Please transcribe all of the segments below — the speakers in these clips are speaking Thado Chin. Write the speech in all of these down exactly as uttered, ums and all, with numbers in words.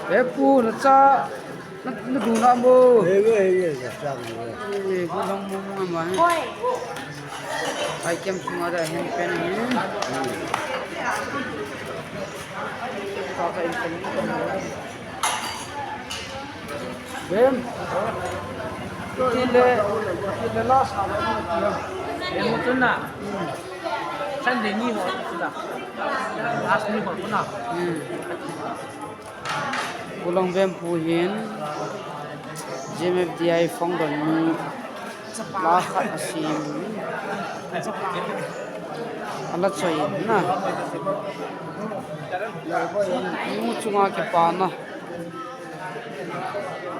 He pu, na cha, na, na du na mo. He, he, he, he, cha mo. Eh, bu long mo mo ma. Ai kem sunga da hen pen hen. Ka ka in pen. Bem. Tile, tile last na. Bem tu na. Sunday ni ho tu na. Last ni ho tu na. Hmm. Pu Longbem pu hin G M F D I founder nu la khat asim. Ala choi na. Nu chunga kipana.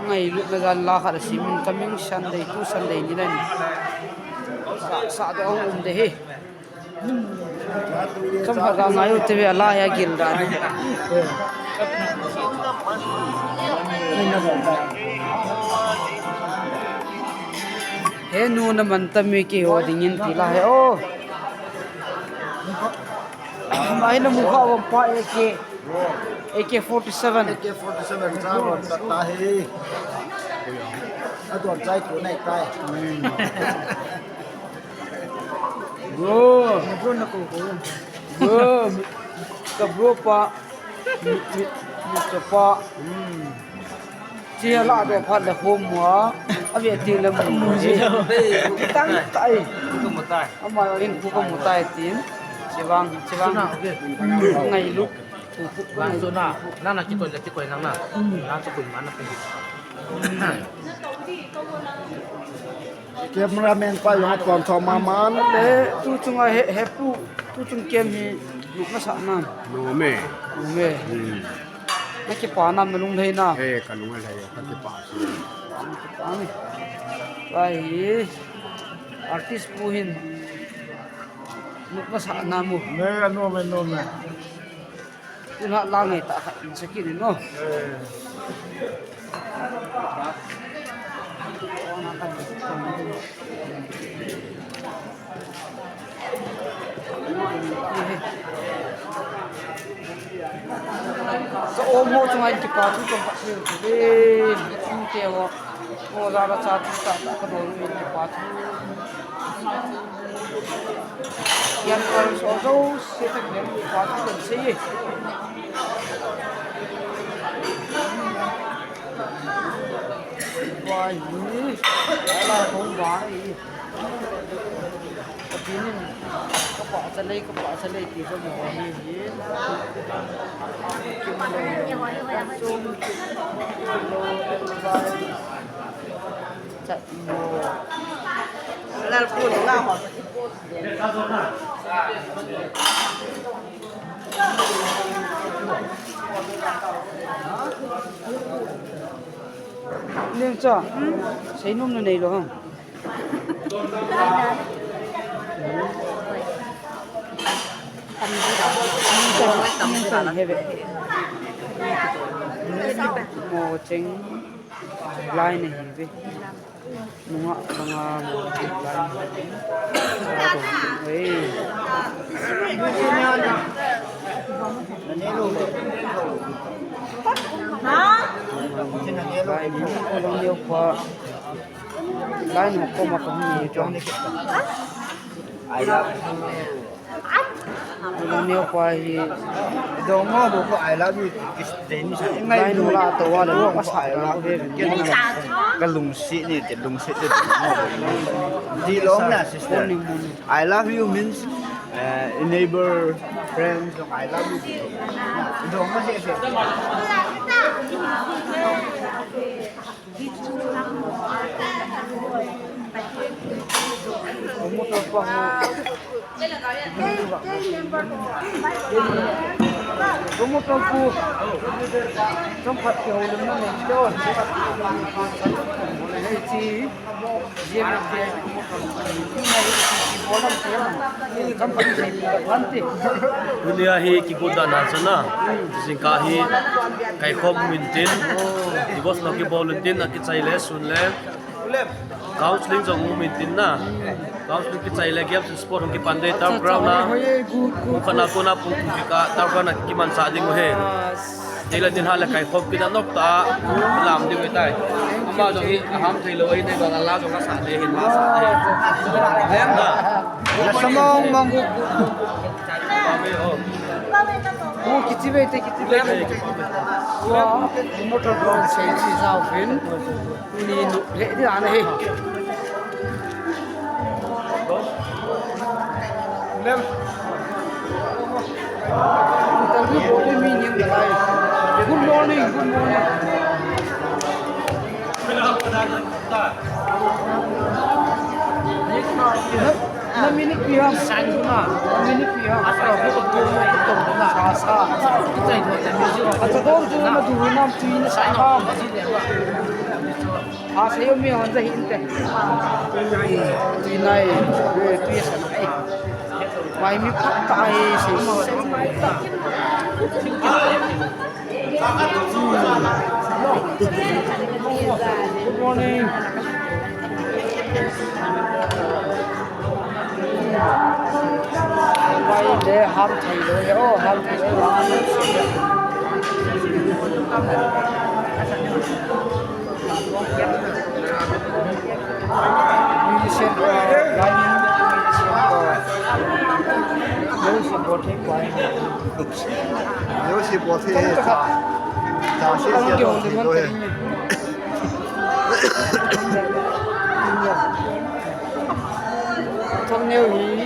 Ngailutna jan la khat asim in coming Sunday, tu Sunday ni len. Sa, sa do um de hi. Chomkhat ga ngai u te ve, ala hi agil dan. He nu, na man tam mi, keiho dingin ti la he o. Mai na mu kha, A K, A K forty-seven. A K forty-seven cha ron ta ta hi. Adon chai tu nai tai. Bro. Bro na ko ko. Bro. Ka bro pa. Mi, mi, mi cha pa. Hmm. Chia la do phat le hom wa. A ve ti le mu ji. Tang tai. Ko mu tai. Ama in ku ko mu tai tin. Chivang, chivang. Ngai lu. Ku, ku, ku ngai lu. Na, na ki koi le ki koi na na. Na chu kun ma na pu. Cameraman pa jong apon tho mama. Le, tu chunga he, he pu, tu chung kem hi, nu ka sa nam. Nom e. Nom e. Hmm. Na kipa nam, na lunglhai nam. Eh, ka lunglhai, ka kipa si. Kipa ni. Pai hi, artist pu hin, nu ka sa nam u. Ne, nom e, nom e. Tuna la ngai ta khat in sakit in no. Ka om ho chunga in kipa thu chom khat thei u ve. Chungte ho. Mo la la cha thu ta ta ka don in kipa thu. Yan kal so so se ta ken pa ta ken se ye. Wai ni. Ala kong ba ni. Ka pinin. Ka pa cha lei, ka pa cha lei ti so mo ni ni. Chat mo. Lal pu ni la ho. Lengcha, seinom na nei lou ham? Tam, tam, tam, tam, hebe. Mo cheng, lai na hebe. Nunga, nunga, mo, lai. Sa to, eh. Lai, mo, ko long neo pa. Lai, mo, ko ma, ko mi, to. I love you. Neo pa hi. Dong mo bo ko I love you. Kis deni sa. Ngai nu la to wa le ko sa I love you. Kalungsi ni te lungsi te. Di long na sister. I love you means uh, neighbor, friends, I love you. Dong mo si si. Promoter pa ho. Promoter pu. Chomkhat kihoulimna nei chon. Hei chi. Tunia hi kigot dan a chu na, jingkah hi kaikhom intin, divorce lo kibol intin, akichai le sun le, counseling jong um intin na, counseling kichai le games and sport hung kipan ding turf ground a, kum khat na kona pu kum kika turf ground a kimansah ding u hi. Tila din hala kai khop kida nok ta lam di tai. Ama jong hi aham thei lou ahi, nei bang ala jong asa de hin ma sa de. Lem da. La samong mong gu. Gu kichi be te kichi be. Wa motor drone sei chi jao vin. Tuni nu le di dan ahi. Lem. Interview bol mi ni ngai. Good morning, good morning. Na, na minute pi ham? Na minute pi ham? Sa, sa. Acha don tu na du nam tu ni sa ham. A, sayo mi hon sa hinte. Tui nai, eh, tui sa nai. Mai mi phat ta ai, sei mo. Good morning. Mai le ham thei lo, oh, ham thei lo. Musician ko, line musician ko. Music bol thei ko. Music bol thei he, cha. Cha se se bol thei lo he. Thong neo hi.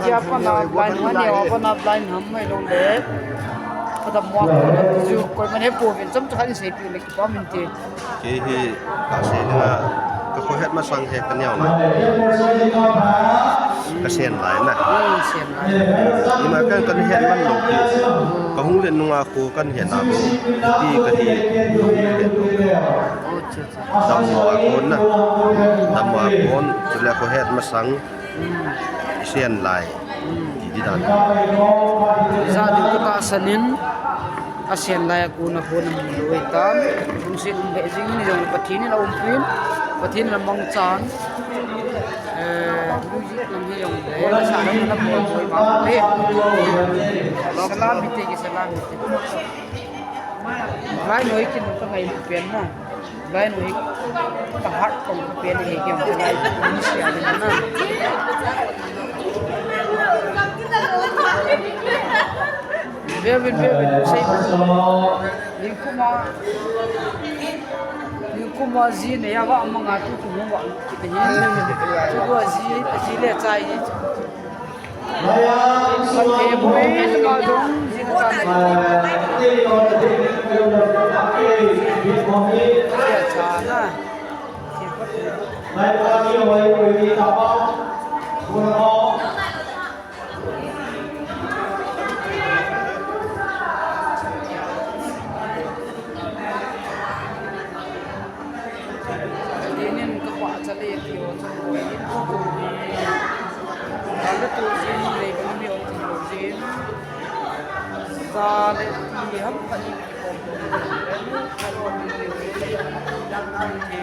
Kia pa na blind ham, neo pa na blind ham mai lo le. Pada mo ko na ju ko man he po vin cham cha ni sei pi le. Kei hi, ka sei dinga, ka khohet masang hi ka neo lai. Ka sen lai na. Ima kan kan het man lou pi. Ka hung le nunga ko kan het na. Pi ka hi, ka hung le lou. Dammo a kon na. Dammo a kon, chule khohet masang. Sen lai. Ti di dan. Za ding ka tahsan in, a sen lai a kon a kon a mu lou e tan. Lungset um lheh jing in jong Pathen in a umpin, Pathen in a mangchan. Eh, music lam hi jong le, la sa lam na bol boi ma he. Salam hi te ki salam hi te. Lai noi kin ka ngai pen na. Lai noi ka hat kong pen he kiang ka lai ni sia ni na. Vevin, vevin, sei. Ni kuma, ni kuma ji ne ya wa manga tu tu wa. Ni tu wa ji, ji le chai. Tinin ka pa cha le ti ho cha ko ni. Ka le tu jin le ko mi ho ti ho jin. Za le ti ham pa ni ki ko ko. Ka lo mi ni. Ka lo mi ni.